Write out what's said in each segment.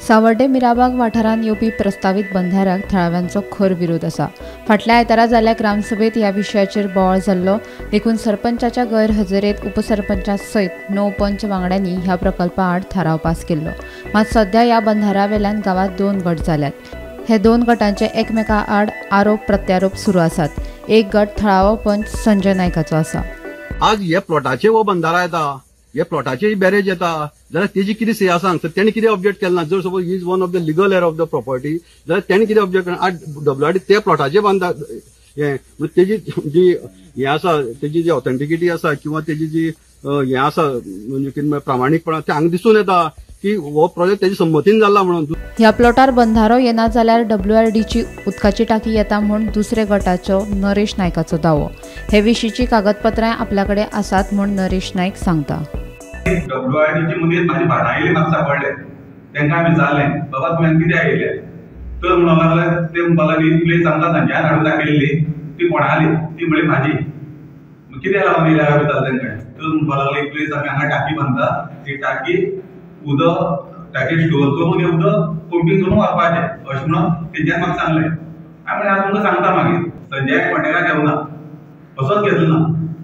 सावर्डे मिराबाग वाठारांत येवपी प्रस्तावीत बंधाऱ्याक थळाव्यांचो खर विरोध आसा. फाटल्या आयतारा जाल्ल्या ग्रामसभेत ह्या विशयाचेर बोवाळ जाल्लो देखून सरपंचाच्या गैरहजेरेत उपसरपंचा सयत 9 पंच वांगड्यांनी ह्या प्रकल्पा आड थाराव पास केल्लो. मात सध्या ह्या बंधाऱ्यावेल्यान गांवांत 2 गट जाल्यात. हे 2 गटांचे एकमेका आड आरोप प्रत्यारोप सुरू आसात. एक गट थळावो पंच संजय नायकाचो आसा. आज हे प्लॉटाचे हो बंधारा येता, हे प्लॉटाचे बॅरेज येता जाल्यार तेजी कितें से आसा हांगसर तेणी कितें ऑब्जेक्ट केलें ना. जर suppose is one of the legal heir of the property जाल्यार तेणी कितें ऑब्जेक्ट केलें. आज डब्ल्यूआरडी ते प्लॉटाचे बांदता हें तेजी जी हें आसा तेजी जी ऑथेंटिकिटी आसा किंवा तेजी जी हें आसा म्हणजे कितें प्रामाणीकपणा तें हांगा दिसून येता की हो प्रोजेक्ट तेजी संमतीन जाला म्हणून. ह्या प्लॉटार बंधारो येना जाल्यार डब्ल्यूआरडीची उदकाची टाकी येता म्हूण दुसऱ्या गटाचो नरेश नायकाचो दावो. हे विशींची कागदपत्रां आपल्या कडेन आसात म्हूण नरेश नायक सांगता. डब्ल्यूआरडीची मनीस म्हाजी भाटां येयली म्हाका सांपडले, तेंकां हांवें विचारलें बाबा तुवें कितें आयिल्ले तर म्हणूंक लागले ते म्हणपाक लागले ही प्लेस आमकां संजयान हाडून दाखयल्ली ती कोणाली ती म्हणली म्हाजी. कितें लागून येयल्या काय विचारलें तेंकां तर म्हणपाक लागले ही प्लेस आमी हांगा टाकी बांदता, ती टाकी उदक टाकी स्टोर करून हें उदक पंपींग करून व्हरपाचें अशें म्हणून तेंच्यान म्हाका सांगलें. हांवें म्हणलें हांव तुमकां सांगता मागीर संजयाक कॉन्टेक्टाक घेवना असोच घेतलो ना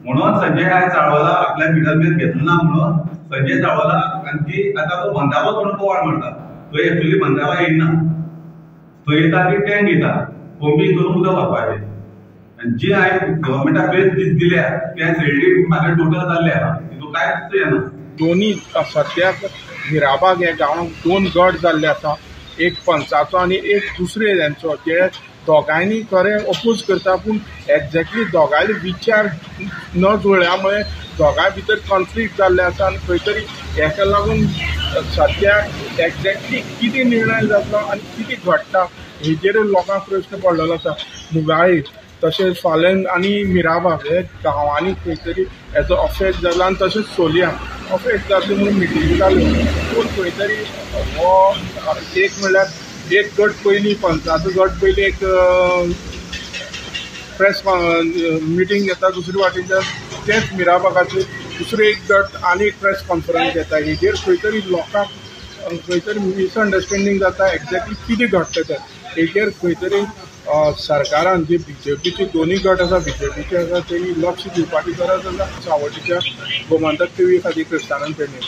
म्हणून संजय आयज चाळवला आपल्या मिडलमॅन घेतलो ना म्हणून संजय चाळवला आणखी आतां तो बंधारो म्हणून बोवाळ मारता. थंय एक्चुअली बंधारो येयना, थंय येता ती टँक येता पंपींग करून उदक व्हरपाचें. आनी जी हांवें गव्हर्मेंटा प्लेस दिल्या त्या सायडीन म्हाका टोटल जाल्लें आसा तितून कांयच येना. दोनी सद्याक मिराबाग ह्या गांवांत 2 गट जाल्ले आसा, एक पंचाचो आनी एक दुसरे हेंचो. ते दोगांयनी खरें अपोज करता पूण एक्झॅक्टली दोगांयले विचार न जुळ्ळ्या मुळे दोगांय भितर कॉन्फ्लिक्ट जाल्ले आसा आनी खंय तरी हेका लागून सद्याक एक्झॅक्टली कितें निर्णय जातलो आनी कितें घडटा हेजेर लोकांक प्रस्न पडलेलो आसा. मुगाळी तशेंच फालें आनी मिराबाग हे गांवांनी खंय तरी हेजो अफेक्ट जाला आनी तशेंच सोलयां अफेक्ट जातले म्हणून मिटिंगी जाल्यो पूण खंय तरी हो एक म्हणल्यार एक गट पयलीं पंचाचो गट पयलीं एक प्रेस मिटींग घेता, दुसरे वाटेच्यान तेच मिराबागाचेर दुसरो एक गट आनी एक प्रेस कॉन्फरन्स घेता. हेजेर खंय तरी लोकांक खंय तरी मिसअंडरस्टँडींग जाता एक्झॅक्टली कितें घडटा तें. हेजेर खंय तरी सरकारान जे बीजेपीचे दोनूय गट आसा बीजेपीचे आसा तेणी लक्ष दिवपाची गरज आसा. सावर्डेच्या गोमंतक टीव्ही खातीर क्रिस्तानंद पेडणेकर.